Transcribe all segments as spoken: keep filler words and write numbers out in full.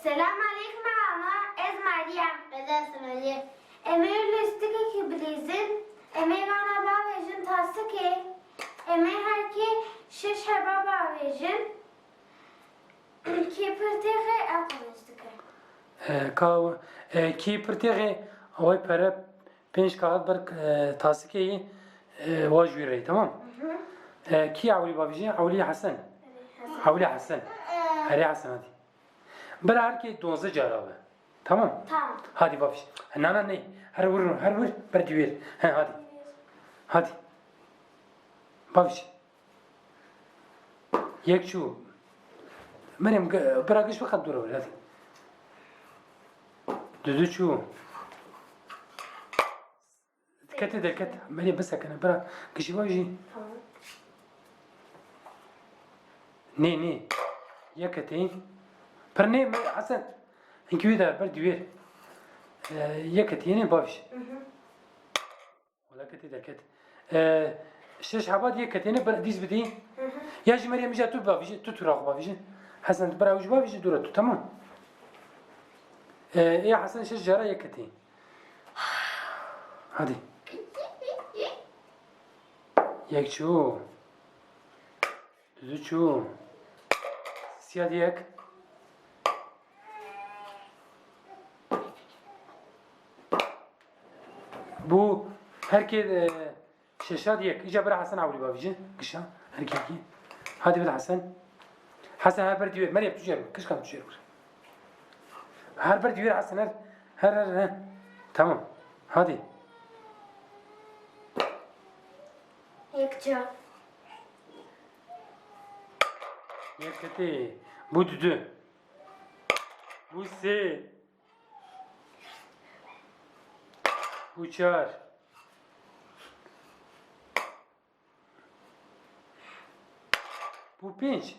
Selam aleykum ana, ez Meryem. Ez de Meryem. Em ê lîstikekî bilîzin, em ê vana bavêjin tasikê, em ê herkê şeş heba bavêjin. Kî pirtêxê ew qezenc dike. E, ka, e, kî pirtêxê away pere pênc kaxit ber, e, tasikê yî, e, wa ji wî re yî, tamam? Hı hı. E, kî ewlî bavêjî? Ewlî Hesen. Hesen. Ewlî Hesen. E. Herê Hesen, hadi. Bira herkê duwazdeh cara be. Tamam? Tamam. Hadi bavêj. Na, na, ne. Her wir, her wir, ber dîwêr. He, hadi. Hadi. Bavêj. Yek çû. Meryem, ge-, bira giş biqet dûre were, hadi. Dudu çû. Kete derket. Meryem bisekine, bira gişî bavêjî. Tamam. Nê, nê. Yek ketê. Pir nê, me-, Hesen. Hinkî wî de ber dîwêr. Ee, yek ketê, nê bavêj. Hı hı. Wela ketê derket. Ee, şeş heba dî yek ketê, nê ber dîz bidî. Hı hı. Ya jî Meryem, îja tu bavêjî, tu tu raxwe bavêjî. Hesen, tu bira wî jî bavêjî, dûre tu, tamam. Ee, ê Hesen şeş cara yek ketê. Hadi. Yek çû. Dudu çû. Siyad yek. Bu herkê, e, şeşad yek. Îca bira Hesen ewlî bavêjî. Gişa. Herkekî. Hadi bide Hesen. Hesen her ber dîwêr. Meryem tu jêr bir. Kişkan tu jêr bir. Her ber dîwêr Hesen her. Her her her. Tamam. Hadi. Yek ca. Yek ketê. Bu dudu. Bu sê. Bu çar. Bu pênc.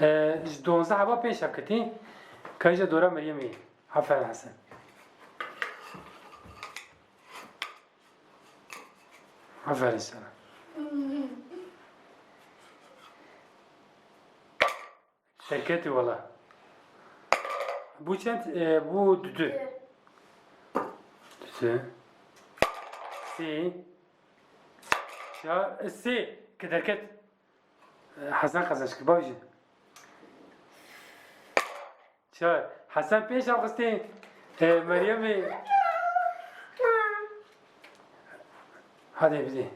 Ee, ji duwazdeh heba pênc hebketî. Kayca dora Meryemê. Aferin Hesen. Aferin sana. Derketî wela. Bu çend? E, bu dudu. Dudu. Sê. Çar, e, sê. Ke derket. E, Hesen qezenc kir, bavêjî. Çar. Hesen pênc ew xistê. E, Meryemê. Hadi bidê.